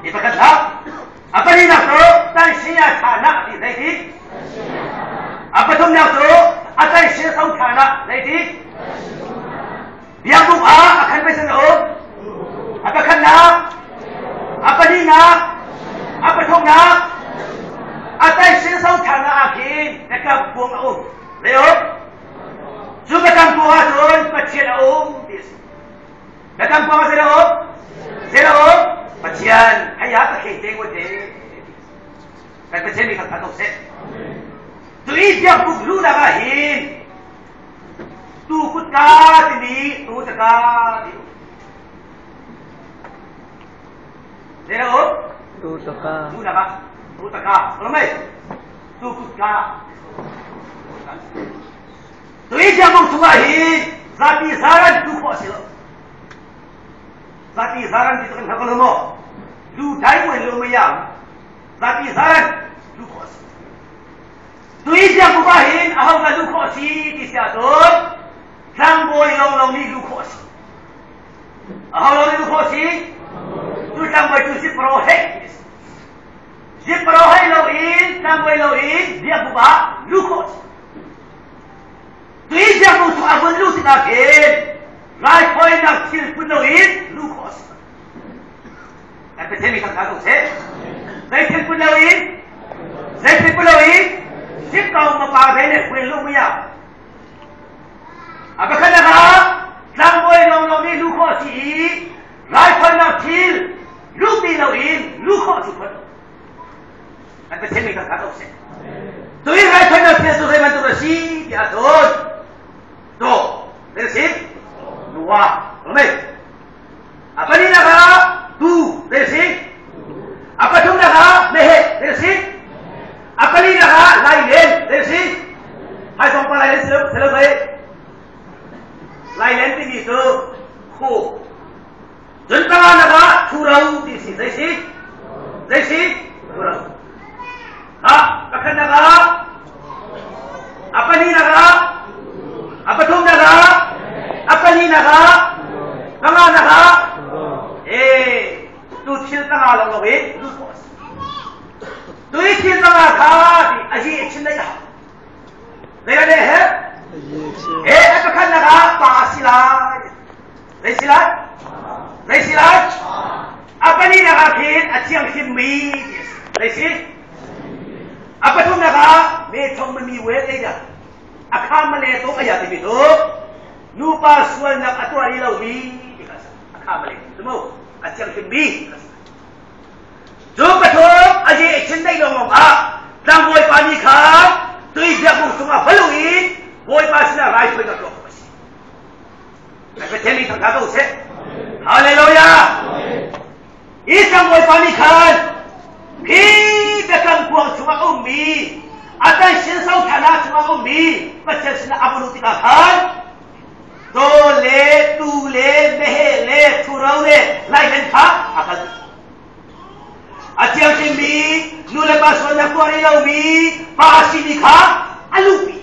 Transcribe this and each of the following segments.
Hi pakhat hlah. A pahnihnak cu tanhsia thahnak ti zei ti? A pathumnak cu a tanhsia so thahnak zei ti? Biakbuk ah a khan peisan a um. A pakhatnak, a pahnihnak, a pathumnak, a tanhsia so thahnak ah khin biakam kuang a um. Zei um? Cu biakam kuang ahcun Pathian a um ti a si. Biakam kuang ah zei a um? Zei a um? Pathian hei ah ka khei te ngawt te. Kan Pathian nih kan phan ko seh. Tu i biakbuk luhnak ah hin tu kutka timi tu taka ti Zei a um? Tu taka. Luhnak ah tu taka. Lo mei? Tu kutka. Tui biakbuk chungah hin zapi zaran tu khawh a si lo. Zapi zaran ti cu kan hngal ko lo maw? Lu dai muai lo mei yang zapi zaran lu khawh a si. Tui biakbuk ah hin aho dah lu khawh a si ti si ahcun tlangbawi lawnglawng nih lu khawh a si. Aho lawng nih lu khawh a si? Tu tlangbawi cu zipro hei ti a si. Zipro hei loin tlangbawi loin biakbuk ah lu khawh a si. Tui biakbu chung a vun luh tikah khin raithawinak thil put loin luh khawh a si. Kan Pathian nih kan ko seh. Zei thil put loin zei thil put loin zip ko mapa ve le huin lu muya. A pakhat ah tlangbawi lawnglawng nih luh khawh a si i raithawinak thil luhpi loin luh khawh a si phun. Kan Pathian nih kan ko seh. Tui raithawinak thil cu zei bantuk a si tiah cun to zei si nuwa ramei a pahnihnak ah tu zei si a pathumnak ah meheh zei si a palinak ah lailen zei si haisong pa lailen si lo zei lailen timi cu khu Cun panganak ah ṭhuro ti si zei si? Zei si? Ṭhuro. Ha, pakhatnak ah, a pahnihnak ah, a pathumnak ah, a palinak ah, panganak ah, ee, tu thil panga lo lo in lu khawh a si. Tu i thil panga kha ti a hi a chim dai a hau. Zei ka he? Ee, a pakhatnak ah pa a si lai. Zei si lai? Zei si lai? A pahnihnak ah khin a thianghlimmi ti a si. Zei si? A pathumnak ah me thong mi we ei dah. A kham male to aya timi tu nupa sualnak a tuah rih lomi ti kha a si. A kham male tu mu a thianghlimmi a si. Cu pathum a ye chin dei lawng ah tlangbawi pa nih khan tui biakbung chungah va in Bawipa sinah raithawinak tuah khawh a si. Pathian nih thangtha ko seh. Hallelujah. Hi tlangbawipa nih khan hi biakam kuang chungah a ummi a tansin sothana chungah a ummi Pathian sinah a vun tikah khan taw le tu le meheh le thuro le lailen kha a kal. A thiangthinmi nu le pa sualnak tuah rih lomi pa a simi kha a luhpi.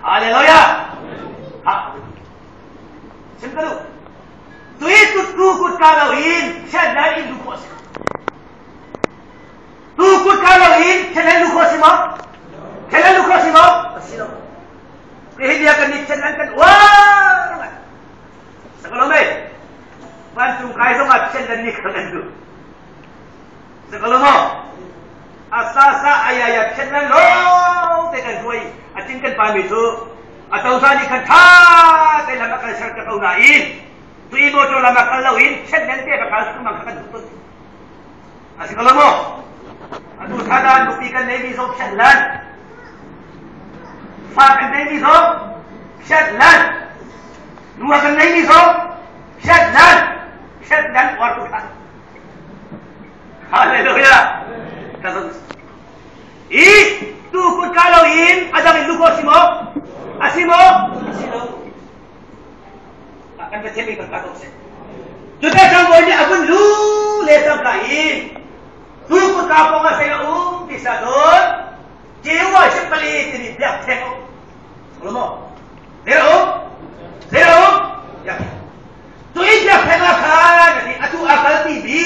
Hallelujah. Ha. Sim ka duh. Tui kut tu kut ka lo in thian lai in lu khawh si. Tu kut ka lo in thian lai lu khawh si maw? Thian lai lu khawh si maw? A si lo. Nihin dia kan nih thian lan kan uar ngai. Sakalo mei. Vancung kai zong ah thian lan ni kha kan duh. Sakalo maw? A sa sa ayaya thian lan lo te kan ruai a tin kan pa mi cu a cozah nih khan ṭha te lam a kal ser ka ko nain tui motor lam a kal lo in thian nan te ka kal tu mang kha kan duh ton a si ko lo maw atu thada nupi kan nei mi zong thian lan fa kan nei mi zong thian lan nua kan nei mi zong thian lan thian lan uar tu hlah Hallelujah. Ka zong. I tu kut ka lo in adang in lu ko si maw? A si maw? A si lo. Kan Pathian nih kan ka ko seh. Cuta cang bawi nih a vun lu le cang ka in tu kut ka pong a sei a um ti sa cun Jewa Shepali timi biak thek um. Lo maw? Zero um? Zero um? Ya. Tu i biak thek ah khan atu a kal ti mi.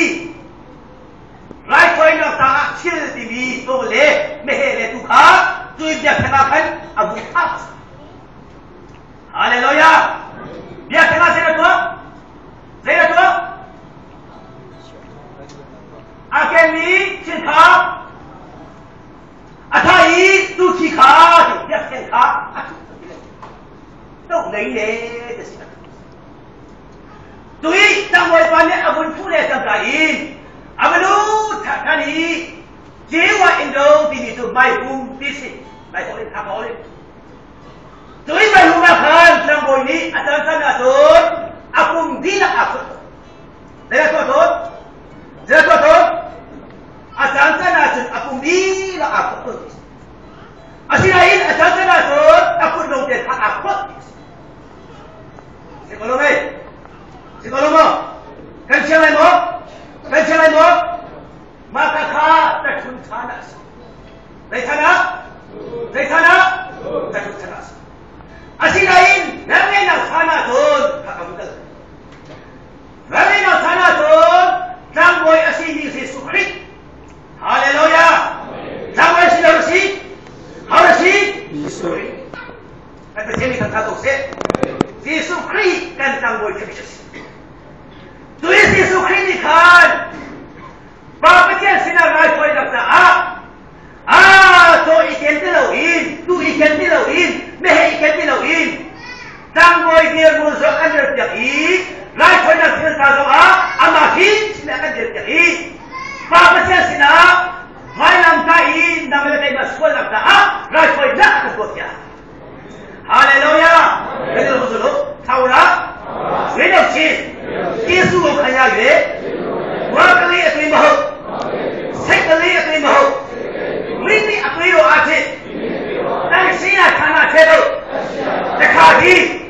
ngei le ti si. Tui tlangbawi pa nih a vun phu le cangka in a va lut ṭhan i Jewa in do timi cu Maihum ti si. Maihum in thak in. Tui Maihum ah khan tlangbawi nih a caan caan ahcun a pum dihlak aa phut. Zei tuah tawn? Zei tuah tawn? A caan caan ahcun a pum dihlak aa phut tawn ti si. Asinain a caan caan ahcun a kut lawng te kha aa phut ti si. Si ko lo mei? Si ko lo maw? Kan chia lai maw? Kan chia lai maw? Mah ka kha tachun ṭhan ah a si. Zei chan ah? Zei chan ah? Tachun chan ah a si. Asinain velngeihnak chan ahcun kha ka vun kal. Velngeihnak chan ahcun tlangbawi a simi Jesuh Khrih. Hallelujah! Tlangbawi si lo si? Ho si? Jesuh. Kan Pathian nih kan tha ko seh. Jesuh Khrih kan tlangbawi Khrih a si. Tui Jesuh Khrih nih khan Pa Pathian sinah raithawinak caah ah caw i ken ti loin, tu i ken ti loin, meheh i ken ti loin tlangbawi dirhmun zong an dirpiak i raithawinak thil ca zongah amah hin sinah kan dirpiak i Pa Pathian sinah vailamtah in nang le keimah sualnak caah raithawinak a kan tuahpiak. Hallelujah! 人都是路，超了，谁都去，耶稣我看下去，我跟你一对不好，谁跟你一对不好，你你一对我阿去，但是啊，看那车头，这卡机。